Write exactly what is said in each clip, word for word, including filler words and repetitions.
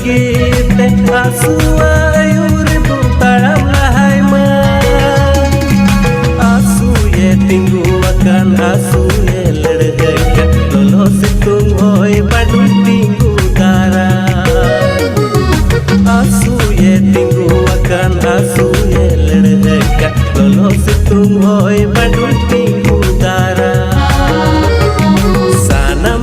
ᱠᱮᱛᱮ ᱟᱥᱩᱣᱟᱜ ᱟᱹᱭᱩᱨ ᱨᱮᱵᱚᱱ ᱛᱟᱲᱟᱢ ᱞᱟᱦᱟᱭ ᱢᱟ᱾ ᱟᱥᱩᱭᱮ ᱛᱤᱸᱜᱩ ᱟᱠᱟᱱ, ᱟᱥᱩᱭᱮ ᱞᱟᱹᱲᱦᱟᱹᱭ ᱠᱟᱱ, ᱞᱚᱞᱚ ᱥᱤᱛᱩᱝ ᱦᱚᱭ ᱵᱟᱰᱩᱭ ᱛᱤᱸᱜᱩ ᱫᱟᱨᱟ᱾ ᱟᱥᱩᱭᱮ ᱛᱤᱸᱜᱩ ᱟᱠᱟᱱ, ᱟᱥᱩᱭᱮ ᱞᱟᱹᱲᱦᱟᱹᱭ ᱠᱟᱱ, ᱞᱚᱞᱚ ᱥᱤᱛᱩᱝ ᱦᱚᱭ ᱵᱟᱰᱩᱭ ᱛᱤᱸᱜᱩ ᱫᱟᱨᱟ᱾ ᱥᱟᱱᱟᱢ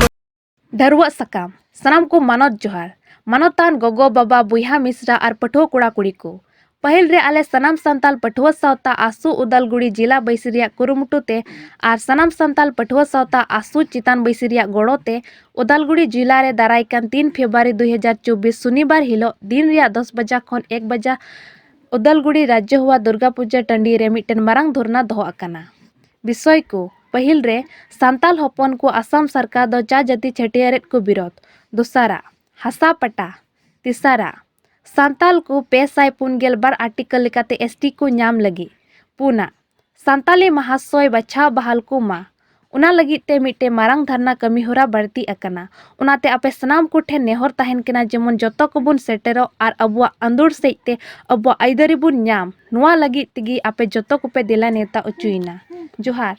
ᱰᱷᱟᱹᱨᱣᱟᱹᱜ ᱥᱟᱠᱟᱢ᱾ ᱥᱟᱱᱟᱢ ᱠᱚ ᱢᱟᱱᱚᱛ ᱡᱚᱦᱟᱨ᱾ ᱢᱟᱱᱚᱛᱟᱱ ᱜᱚᱜᱚ, ᱵᱟᱵᱟ, ᱵᱚᱭᱦᱟ, ᱢᱤᱥᱨᱟ ᱟᱨ ᱯᱟᱹᱴᱷᱩᱣᱟᱹ ᱠᱚᱲᱟ ᱠᱩᱲᱤ ᱠᱚ, ᱯᱟᱹᱦᱤᱞ ᱨᱮ ᱟᱞᱮ ᱥᱟᱱᱟᱢ ᱥᱟᱱᱛᱟᱞ ᱯᱟᱹᱴᱷᱩᱣᱟᱹ ᱥᱟᱶᱛᱟ ᱟᱥᱩ ᱩᱫᱟᱞᱜᱩᱲᱤ ᱡᱤᱞᱟ ᱵᱟᱹᱭᱥᱤ ᱨᱮᱭᱟᱜ ᱠᱩᱨᱩᱢᱩᱴᱩ ᱛᱮ ᱟᱨ ᱥᱟᱱᱟᱢ ᱥᱟᱱᱛᱟᱞ ᱯᱟᱹᱴᱷᱩᱣᱟᱹ ᱥᱟᱶᱛᱟ ᱟᱥᱩ ᱪᱮᱛᱟᱱ ᱵᱟᱹᱭᱥᱤ ᱨᱮᱭᱟᱜ ᱜᱚᱲᱚ ᱛᱮ ᱩᱫᱟᱞᱜᱩᱲᱤ ᱡᱤᱞᱟ ᱨᱮ ᱫᱟᱨᱟᱭ ᱠᱟᱱ ᱛᱤᱱ ᱯᱷᱮᱵᱨᱩᱣᱟᱨᱤ ᱫᱩ ᱦᱟᱡᱟᱨ ᱪᱚᱵᱵᱤᱥ ᱥᱩᱱᱤᱵᱟᱨ ᱦᱤᱞᱳᱜ ᱫᱤᱱ ᱨᱮᱭᱟᱜ ᱫᱚᱥ ᱵᱟᱡᱟ ᱠᱷᱚᱱ ᱮᱠ ᱵᱟᱡᱟ ᱩᱫᱟᱞᱜᱩᱲᱤ ᱨᱟᱡᱽᱡᱚ ᱦᱩᱣᱟ ᱫᱩᱨᱜᱟ ᱯᱩᱡᱟᱹ ᱴᱟᱺᱰᱤ ᱨᱮ ᱢᱤᱫᱴᱮᱱ ᱢᱟᱨᱟᱝ ᱫᱷᱚᱨᱱᱟ ᱫᱚᱦᱚ ᱟᱠᱟᱱᱟ᱾ ᱵᱤᱥᱚᱭ ᱠᱚ, ᱯᱟᱹᱦᱤᱞ ᱨᱮ ᱥᱟᱱᱛᱟᱞ ᱦᱚᱯᱚᱱ ᱠᱚ ᱟᱥᱟᱢ ᱥᱚᱨᱠᱟᱨ ᱫᱚ ᱪᱟ ᱡᱟᱹᱛᱤ ᱪᱷᱟᱹᱴᱭᱟᱹᱨᱮᱫ ᱠᱚ ᱵᱤᱨᱳᱫᱷ᱾ ᱫᱚᱥᱟᱨᱟᱜ, ᱦᱟᱥᱟ ᱯᱟᱴᱟ᱾ ᱛᱮᱥᱟᱨᱟᱜ, ᱥᱟᱱᱛᱟᱞ ᱠᱚ ᱯᱮ ᱥᱟᱭ ᱯᱩᱱ ᱜᱮᱞ ᱵᱟᱨ ᱟᱨᱴᱤᱠᱚᱞ ᱞᱮᱠᱟᱛᱮ ᱮᱥ ᱴᱤ ᱠᱚ ᱧᱟᱢ ᱞᱟᱹᱜᱤᱫ᱾ ᱯᱩᱱᱟᱜ, ᱥᱟᱱᱛᱟᱞᱤ ᱢᱟᱦᱟᱥᱚᱭ ᱵᱟᱪᱷᱟᱣ ᱵᱟᱦᱟᱞ ᱠᱚ ᱢᱟ, ᱚᱱᱟ ᱞᱟᱹᱜᱤᱫ ᱛᱮ ᱢᱤᱫᱴᱮᱱ ᱢᱟᱨᱟᱝ ᱫᱷᱟᱨᱱᱟ ᱠᱟᱹᱢᱤ ᱦᱚᱨᱟ ᱵᱟᱹᱲᱛᱤ ᱟᱠᱟᱱᱟ᱾ ᱚᱱᱟᱛᱮ ᱟᱯᱮ ᱥᱟᱱᱟᱢ ᱠᱚᱴᱷᱮᱱ ᱱᱮᱦᱚᱨ ᱛᱟᱦᱮᱱ ᱠᱟᱱᱟ, ᱡᱮᱢᱚᱱ ᱡᱚᱛᱚ ᱠᱚᱵᱚᱱ ᱥᱮᱴᱮᱨᱚᱜ ᱟᱨ ᱟᱵᱚᱣᱟᱜ ᱟᱸᱫᱳᱲ ᱥᱮᱫ ᱛᱮ ᱟᱵᱚᱣᱟᱜ ᱟᱹᱭᱫᱟᱹᱨᱤ ᱵᱚᱱ ᱧᱟᱢ, ᱱᱚᱣᱟ ᱞᱟᱹᱜᱤᱫ ᱛᱮᱜᱮ ᱟᱯᱮ ᱡᱚᱛᱚ ᱠᱚᱯᱮ ᱫᱮᱞᱟ ᱱᱮᱣᱛᱟ ᱚᱪᱚᱭᱮᱱᱟ᱾ ᱡᱚᱦᱟᱨ᱾